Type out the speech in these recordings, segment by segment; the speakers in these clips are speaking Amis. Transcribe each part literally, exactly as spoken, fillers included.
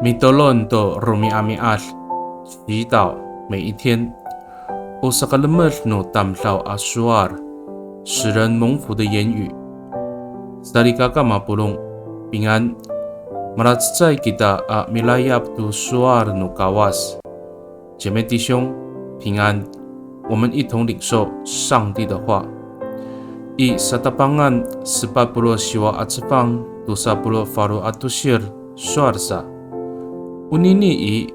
Mitolon to romi'ami'ad, 祈祷每一天。O sakalemed no tamdaw a sowal, 使人蒙福的言语。Salikaka mapolong, 平安。Malacecay kita a milayap to sowal no Kawas. 姐妹弟兄，平安。我们一同领受上帝的话。I Satapangan sepat polo' siwa a cefang, tosa polo' falo a tosir, sowal sa. Onini i,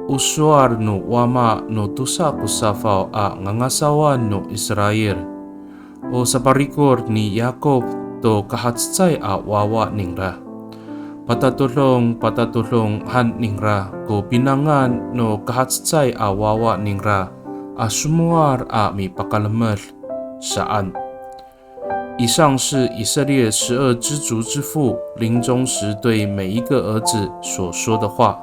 o sowal no wama no tosa ko safaw a ngangasawan no Israil. O saparikor ni Yakop to kahacecay a wawa ningra. Patatodong, patatodong han ningra ko pinangan no kahacecay a wawa ningra a somowal a mipakalemed saan. 以上是以色列十二支族之父临终时对每一个儿子所说的话。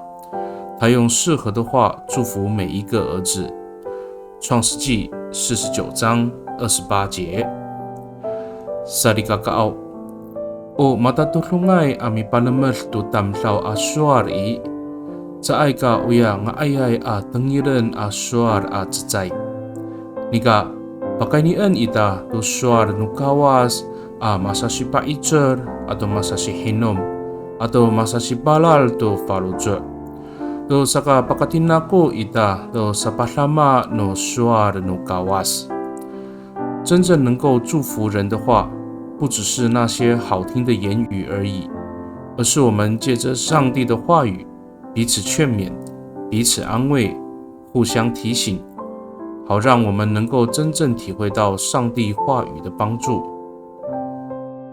他用适合的话祝福每一个儿子。创世纪四十九章二十八节。Salikakaaw, o matatodongay a mipalemed to tamdaw a sowal i, caay ka oya nga'ayay a tengilen a sowal a cecay. Nika, pakaynien ita to sowal no Kawas a masasipa'icel ato masasihinom ato masasipalal to faloco'. To sakapakatinako ita to sapadama no sowal no Kawas. 真正能够祝福人的话，不只是那些好听的言语而已，而是我们借着上帝的话语彼此劝勉、彼此安慰、互相提醒，好让我们能够真正体会到上帝话语的帮助。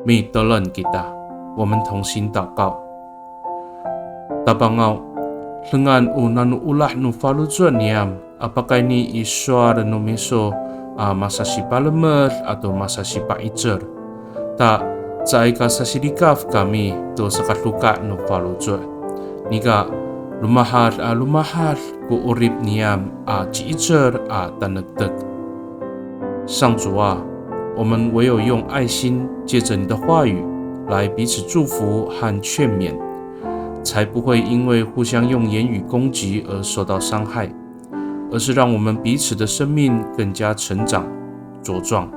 Mitolon kita, 我们同心祷告。Tapangaw, dengan o nano olah no faloco' niyam a pakayni i sowal no miso a masasipalemed ato masasipa'icel. Ta, caay ka sasilikaf kami to sakadoka' no faloco'. Nika, lomahad a lomahad ko 'orip niyam a ci'icel a tanektek. 上主啊，我们唯有用爱心，借着你的话语来彼此祝福和劝勉，才不会因为互相用言语攻击而受到伤害，而是让我们彼此的生命更加成长、茁壮。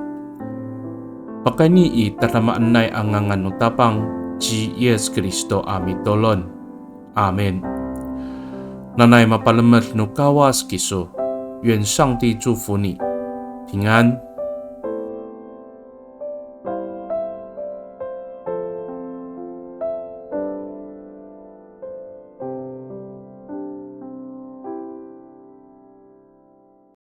Pakayni i tadamaanay a ngangan no Tapang ci Yis Kristo a mitolon. Amin. Nanay mapalemed no Kawas kiso. 愿上帝祝福你，平安。